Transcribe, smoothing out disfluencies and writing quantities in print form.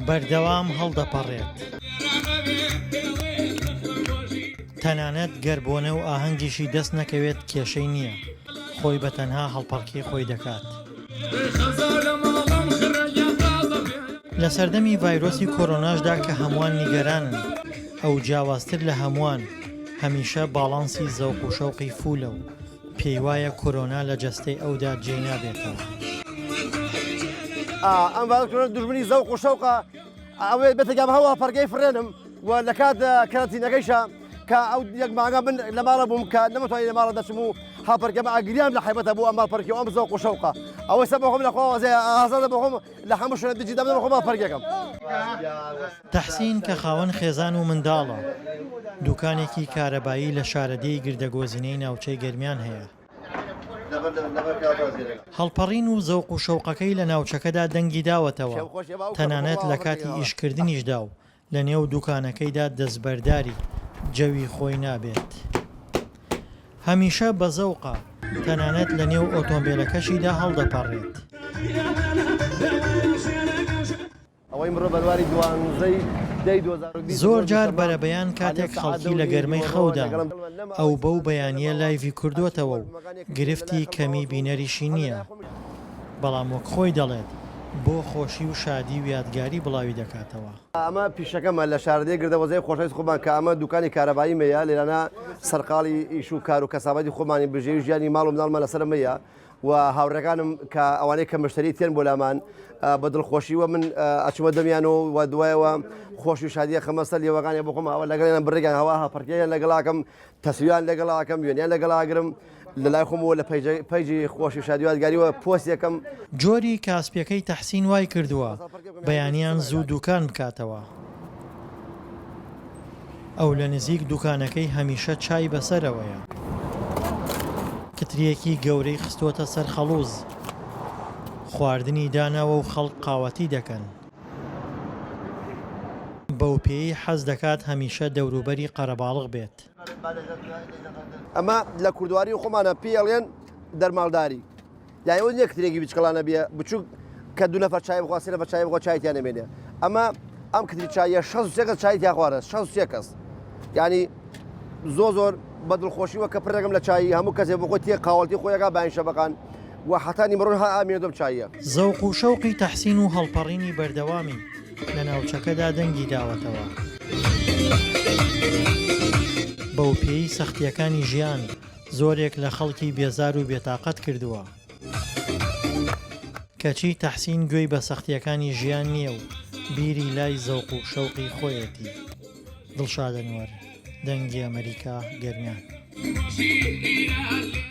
بەردەوام هەڵدەپەڕێت. تەنانەت گەر بۆنە و ئاهەنگیشی دەست نەکەوێت کێشەی نییە، خۆی بە تەنها هەڵپەڕکێی خۆی دەکات. لە سەردەمی ڤایرۆسی کۆرۆناشدا کە هەمووان نیگەرانن، ئەو جیاوازتر لە هەمووان، هەمیشە باڵانسی زەوق و شەوقی فوولە و پێی وایە کۆرۆنا لە جەستەی ئەودا جێی نابێتەوە. ئەم ڤایرۆس کۆرۆنا دوژمنی زەوق و شەوقە، ئەوەی بێتە گیان هەوا پەڕگەی فڕێنم و لە کات کەرەنتینەکەیشا کە ئەو یەک مانگە من لە ماڵە بووم کە نەمەتوانی لە ماڵە دەچم و هاپەرکەم ئاگریان لە حیبەتە بوو ئەم پەرکی ئەم زەوق و شەوقە ئەوەی سە بەخۆم لە خوا ئازادە بەخۆم لە هەموو شوێن دژی دەم بەخۆم پەرگەکەم. تەحسین کە خاوەن خێزان و منداڵە، دوکانێکی کارەبایی لە شارەدێی گردەگۆزینەی ناوچەی گەرمیان هەیە. هەڵپەڕین و زەوق و شەوقەکەی لە ناوچەکەدا دەنگی داوەتەوە، تەنانەت لە کاتی ئیشکردنیشدا و لە نێو دوکانەکەیدا دەستبەرداری جەوی خۆی نابێت. هەمیشە بە زەوقە، تەنانەت لە نێو ئۆتۆمبێلەکەشیدا هەڵدەپەڕێت. زۆر جار بەرەبەیان کاتێک خەڵکی لە گەرمەی خەودان، ئەو بەو بەیانییە لایڤی کردۆتەوە و گرفتی کەمی بینەریشی نییە، بەڵام وەک خۆی دەڵێت بۆ خۆشی و شادی و یادگاری بڵاوی دەکاتەوە. ئەمە پیشەکەمە لە شارەدێی گردەوەزەی خۆشەویست خۆمان کە ئەمە دوکانی کارەباییمەیە لێرانە سەرقاڵی ئیش و کار و کەسابەتی خۆمانی بژێوی ژیانی ماڵ و مناڵمان لەسەر ئەمەیە و هاوڕێکانم کە ئەوانەی کە مشتری تێن بۆ لامان بە دڵخۆشیوە من ئەچمە دەمیانەوە و دوایەوە خۆشی و شادیە خەمە سەر لێوەکانی بۆ خۆم ئەوە لەگەڵیان بڕێکیان هەوا هەپەڕکێیان لەگەڵاکەم تەسویان لەگەڵاکەم وێنیان لەگەڵاگرم لە لای خۆمەوە لە پەیجی خۆشی و شادی یادگاریوە پۆستێکم. جۆری کاسپیەکەی تەحسین وای کردووە بەیانیان زوو دوکان بکاتەوە. ئەو لە نزیک دوکانەکەی هەمیشە چای بەسەرەوەیە. کترییەکی گەورەی خستووەتە سەر خەڵووز. خواردنی داناوە و خەڵک قاوەتی دەکەن. بەوپێیەی حەز دەکات هەمیشە دەوروبەری قەرەباڵغ بێت. ئەمە لە کوردواری خۆمانە پێی ئەڵێن دەرماڵداری. یانی ئەوە نییە کترێکی بچکەڵانە بێ بچووک کە دوو نەفەر چای بخوا سێ نەفەر چای بخوا چای تیا نەمێنێ ئەمە ئەم کتری چایە 63 کەس چای تیا خوارە 63 کەس یعنی زۆر زۆر بە دڵخۆشیوە کە پڕێکم لە چایی هەموو کەسێ بۆ خۆی تێ قاوەڵتی خۆیەکە باین شەبەکان و حتا نیمەڕۆ ها ئامێنە دەم چاییە. زەوق و شەوقی تەحسین و هەڵپەڕینی بەردەوامی لە ناوچەکەدا دەنگی داوەتەوە. بەوپێیەی سەختییەکانی ژیان زۆرێک لە خەڵکی بێزار و بێتاقەت کردووە. کەچی تەحسین گوێی بە سەختییەکانی ژیان نییە و بیری لای زەوق و شەوقی خۆیەتی. دڵشاد ئەنوەر، دەنگی ئەمەریکا، گەرمیان.